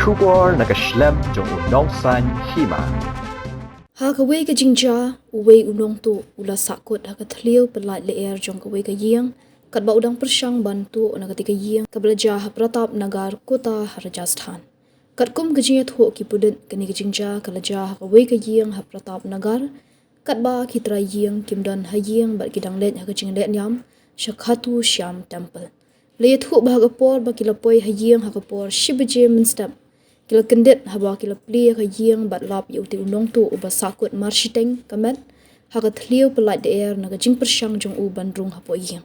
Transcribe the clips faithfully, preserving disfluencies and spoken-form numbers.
Khubor na ka shlem jong u Nongsaiñ Hima. Ha kawei ka jingjia, uwei u nongtuh u la sahkut ha ka thliew pyllait lyer jong kawei ka ïing, katba u dang pyrshang ban tuh na katei ka ïing kaba la jia ha Pratap Nagar, Kota ha Rajasthan. Katkum ka jingïathuh ki pulit, kane ka jingjia ka la jia ha kawei ka ïing ha Pratap Nagar, katba ki trai ïing kim don ha ïing bad ki dang leit ha ka jingleh niam sha Khatu Shyam Temple. La ïathuh ba ha ka por ba ki la poi ha ïing ha ka por shi baje mynstep, ki la kyndit haba ki la plie ïa ka ïing bad lap ïa utei u nongtuh uba sahkut marshiteng ka met ha ka thliew pyllait lyer na ka jingpyrshang jong u ban rung hapoh ïing.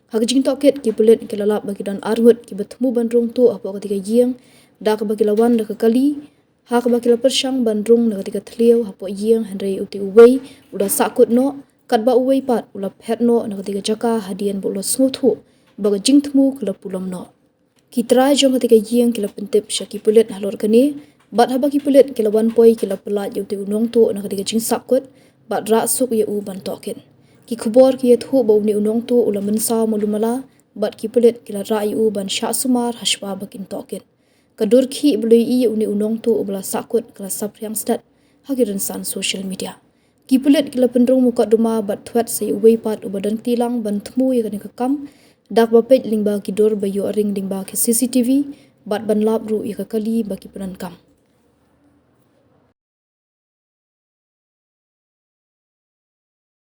Ha ka jingtohkit, ki pulit ki la lap ba ki don arngut kiba thmu ban rung tuh hapoh katei ka ïing, da kaba ki la wan da ka kali, ha kaba ki la pyrshang ban rung na katei ka thliew hapoh ïing, hynrei utei uwei u la sahkut noh, katba uwei pat u la phet noh na katei ka jaka hadien ba u la sngewthuh ba ka jingthmu ka la pulom noh. Ki trai jong katei ka ïing ki la pyntip sha ki pulit halor kane, bad haba ki pulit ki la wan poi, ki la pyllait ïa utei u nongtuh na katei ka jingsahkut bad rah suk ïa u ban tohkit. Ki khubor ki ïathuh ba une u nongtuh u la mynsaw malu mala, bad ki pulit ki la rah ïa u ban shah sumar hashwa ba kin tohkit. Ka dur khih ba la ïohi ïa une u nongtuh uba la sahkut ka la saphriang stet ha ki rynsan social media. Ki pulit ki la pynrung mukotduma bad thwet sa ïa uwei pat uba don kti lang ban thmu ïa kane ka kam, da kaba peit lyngba ki dur ba ïoh ring lyngba ki C C T V, bad ban lap ruh ïa ka kali ba ki pyndonkam.